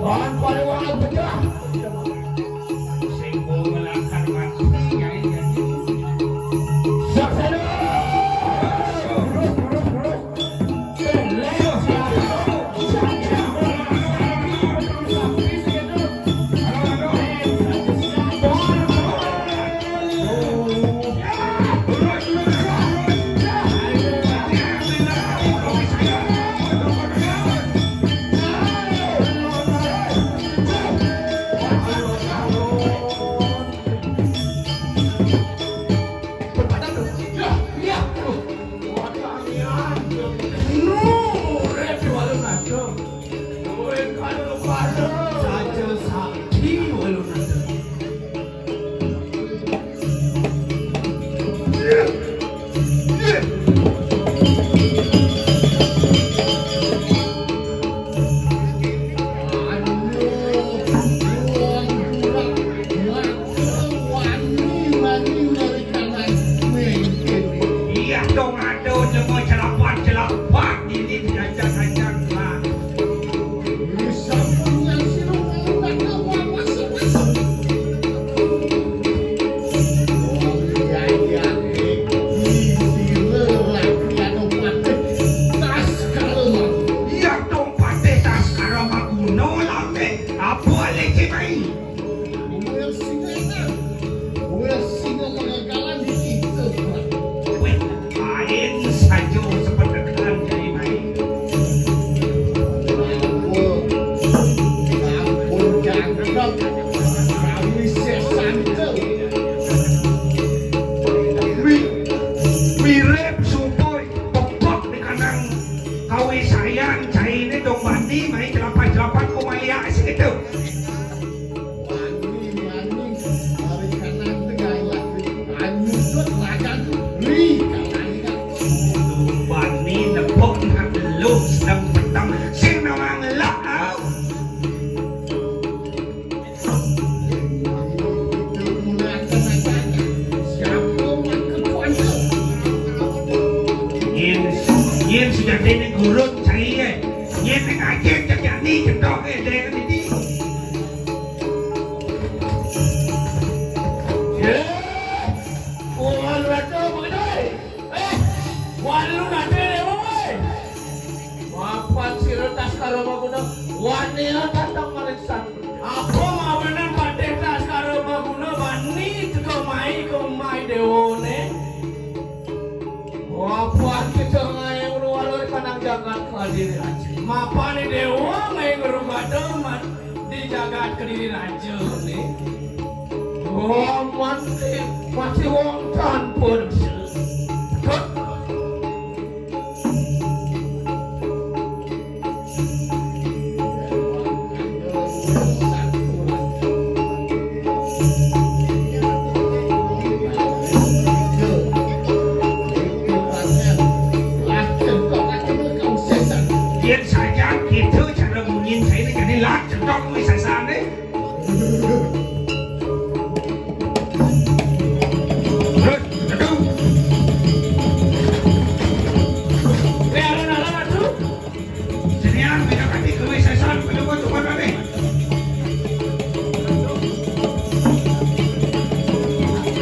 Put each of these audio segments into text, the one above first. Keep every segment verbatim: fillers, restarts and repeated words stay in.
Lawan Pariwara pecah. Sing bawa ngelakar mati, Nyai, jadi. Saksana. Terus, terus, terus. Iya dong, aduh, jelema celapak-celapak, ini diajak-ajak, lah. Iya dong, Patih Taskara Maguna, lame. Apa lagi, Mai? Wis singa, wis singa mangegalan di kita. Wih, lain saja sepetekan, Jai Mai. Ampun, ampun, jangkep. Kami sesante. Wi-, wirip supui pepek di kandang kawisayan, Jai ini dong bani, Mai, jelapan-jelapan, kumaliak sih gitu. Wani, wani, ari kanan tengah lagi. Anyusut ragan, ri, kanan. Bani nepuk nak lu sedang petang. Sing nawang lah, au. Siapa mak ketuan tu? Yen, yen sudah dene gurun cai, eh. Yen ning ajen cecak ni cetok, eh, dene ni. Ye. Wah, lu rata apa kena, eh? Eh, wah, lu rata dia, woi. Mapan sira Taskara Maguna, wani datang mariksan. Apa mawinan Patih Taskara Maguna bani teka mai ke mai dewane? Wah, puan kita ngai ngruwara kanang jagat kadiri aja. Mapane dewa ngai ngrugada mat di jagat Kediri Raja ne. Oh, mati, mati wong tanpa dosa. Tut. Yen saja kita cara munyin saya ni jadi lah cetok wis sasane. Terus, aduh. Eh, alon-alon, aduh. Jenian, beda kaki, kewe sesan, pada buat tuan ane.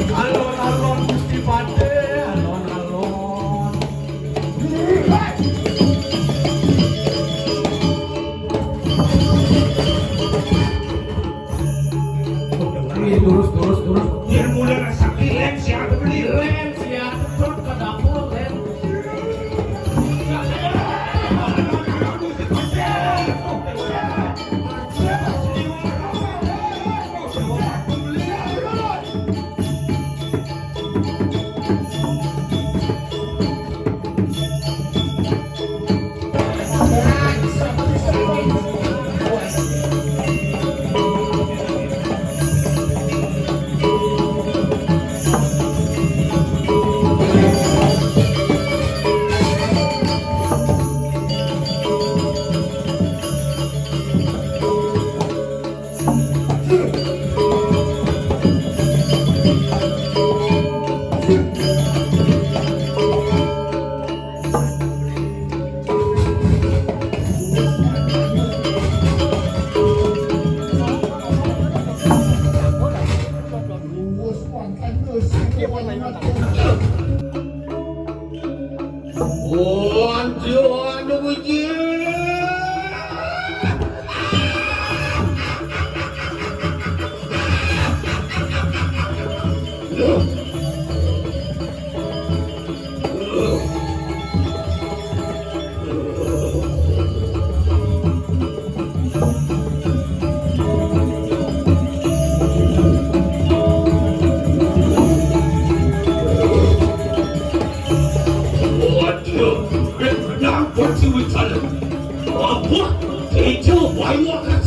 Alon-alon, Gusti Pate, alon-alon. Ini lurus, lurus, lurus. Dia mulai rasa lem siapa beli lem siapa, terus ke dapur lem. Ayo, angkat.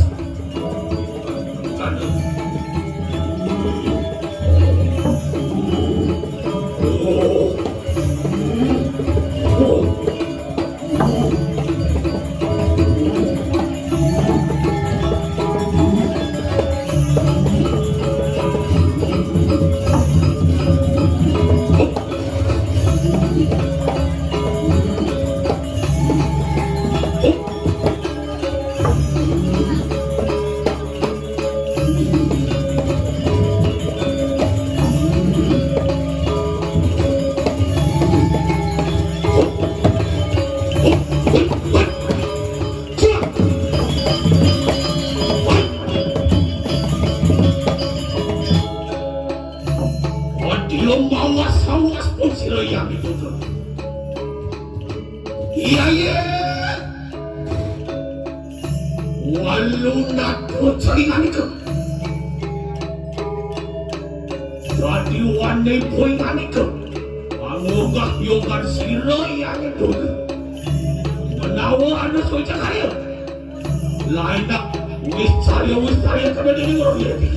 Adi lo mawas-awas pun sira yang dituntut. Iya, iya. Walu natur caringanika. Dadi wane poinganika. Mangunggah yogan sira yang dituntut. Menawa anu soca karya. Laenak wis carya, wis carya kada dadi ngoro iki.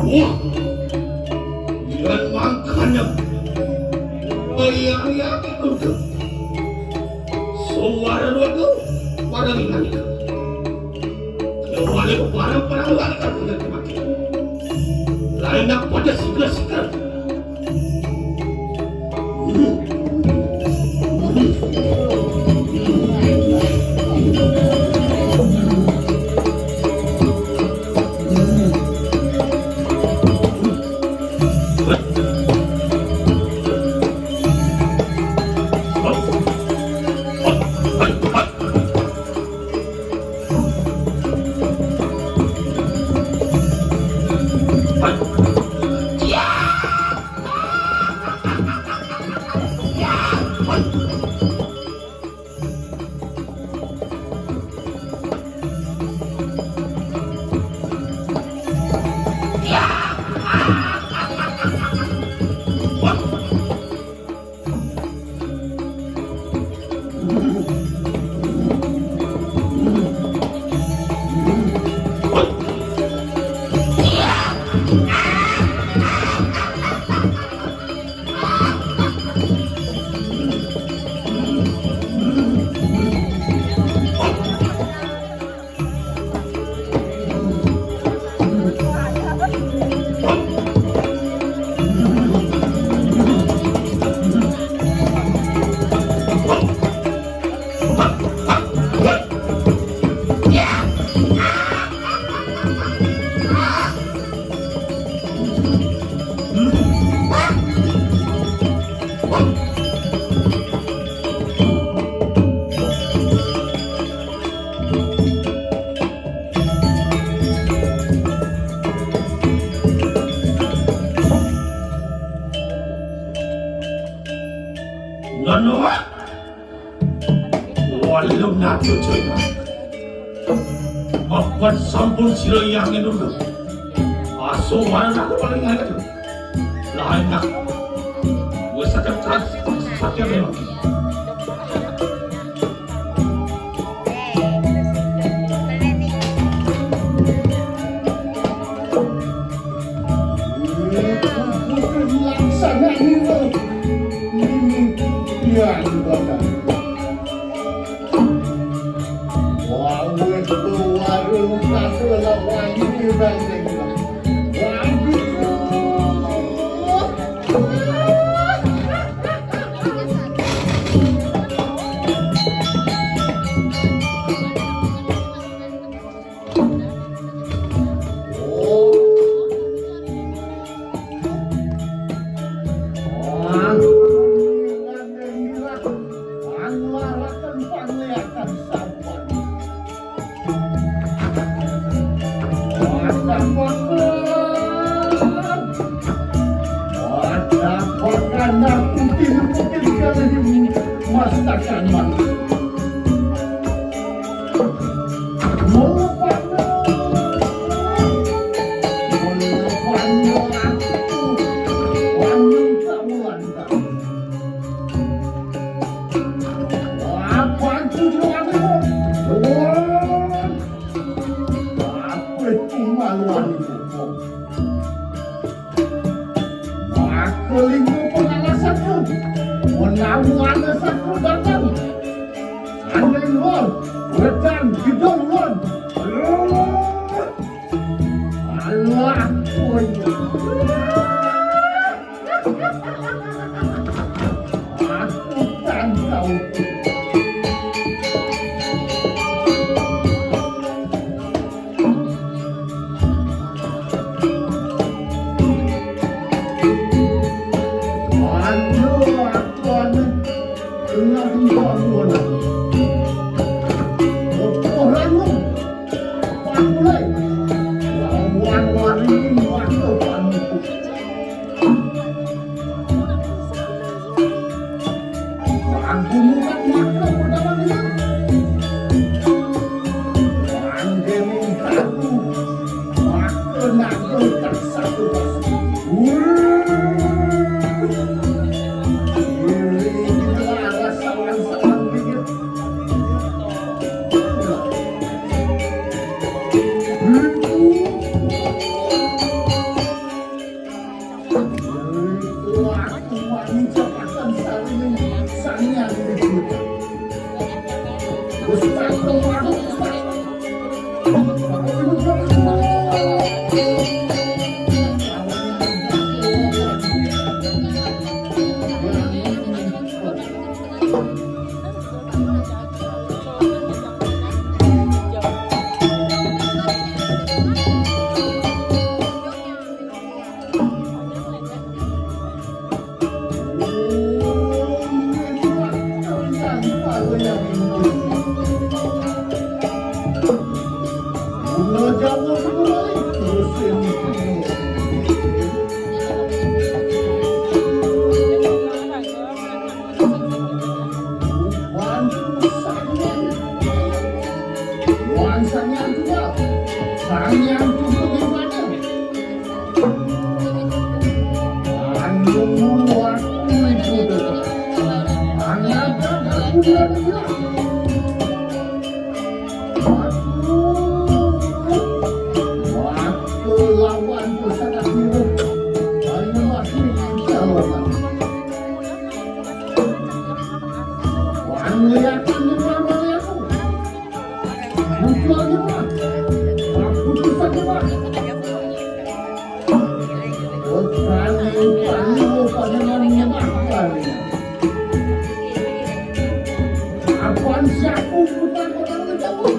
Wah, yen mangkana kaya-kaya kudu suwara nuwun, para winganika. Kewali para-para winganika kudu mati. Laenak pada sigra-sigra. Ngono. Walu natu coba. Apan sampun sira yang nurut. Aso marang aku paling ayu. Lah enak. Wis sakit, sakit memang. Anu laraken pangliakan sapan. Wadah pakan. Wadah pakan, nah, putih-putih kalih mastakan mah. Mula panu. Mula panu aku. Panu kamulan. Apa itu, Johan? Wah. Apa itu maluan itu? Maka lima pengalasanku. Menamu ada satu datang. Andai luar. Wetan, kidul luar. Alah, oh iya. Aku tak tahu. Anu, aku anu, tengah dibangun. Opo ranu, pangulai, lawan waringin wakil panuku. Lagu mukat maka pertama kita. Anggening tahu maka naga tak satu. Wih. Iri kita rasa sawan-sawan dikit. Lawan pusaka biru. Ayo, masih kita lawan. Wah, ngeliatin nih, Bang, ngeliat. Butuh aja, Bang. Bang, putus aja, Bang. Oh, paling, paling, paling, paling, paling. Apaan sih aku, bukan orang menjauh.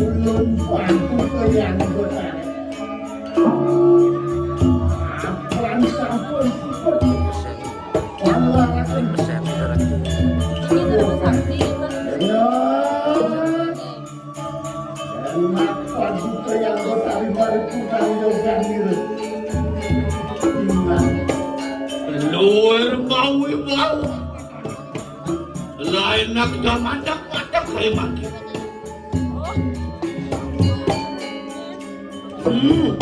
Ulun bantu kalian, Bos. Apan sampun siput. Pangwaraken. Ya. Dan mapa juga yang kota lima ribu kali dogan niru. Ingat. Luar bau bau. Lain nak jamadak-madak kayak mangkir. Hmm.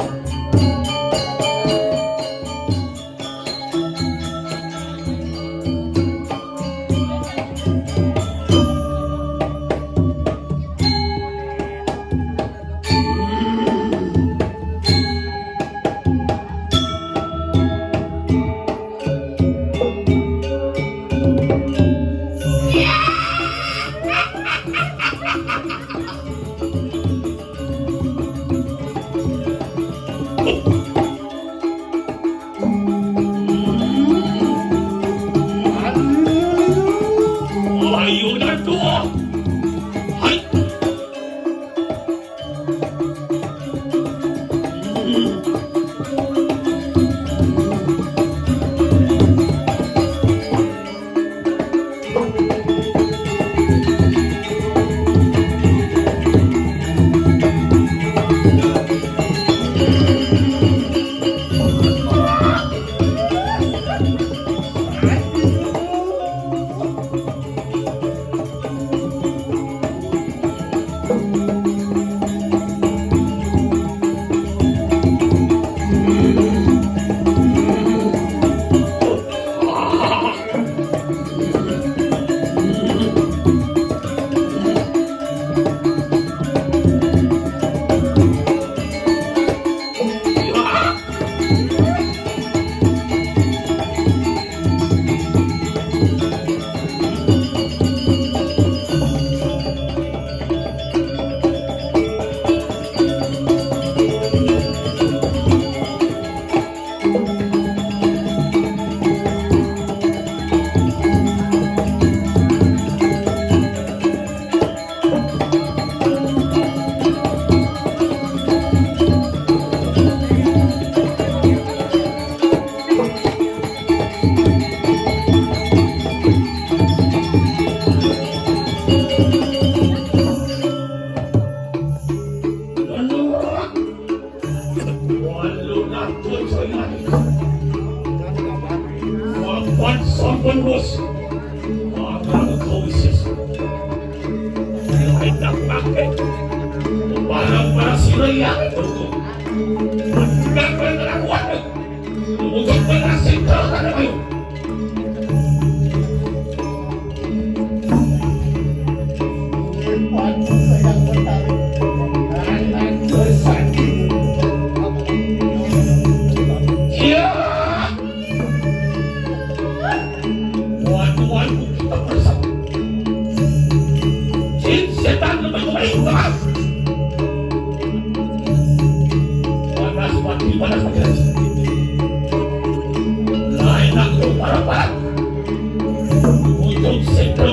Ayo na to. Hai. Walu na tuloy sa ilan. Wapan sampun bos. Wapan ko isis. Ay, napake. Parang para sila yan. Ang pinagpapalakuan. Lumutang pa na sa ito. Ano kayo? Panas, mati, panas, panas. Lain aku, parang, parang. Ujung sentro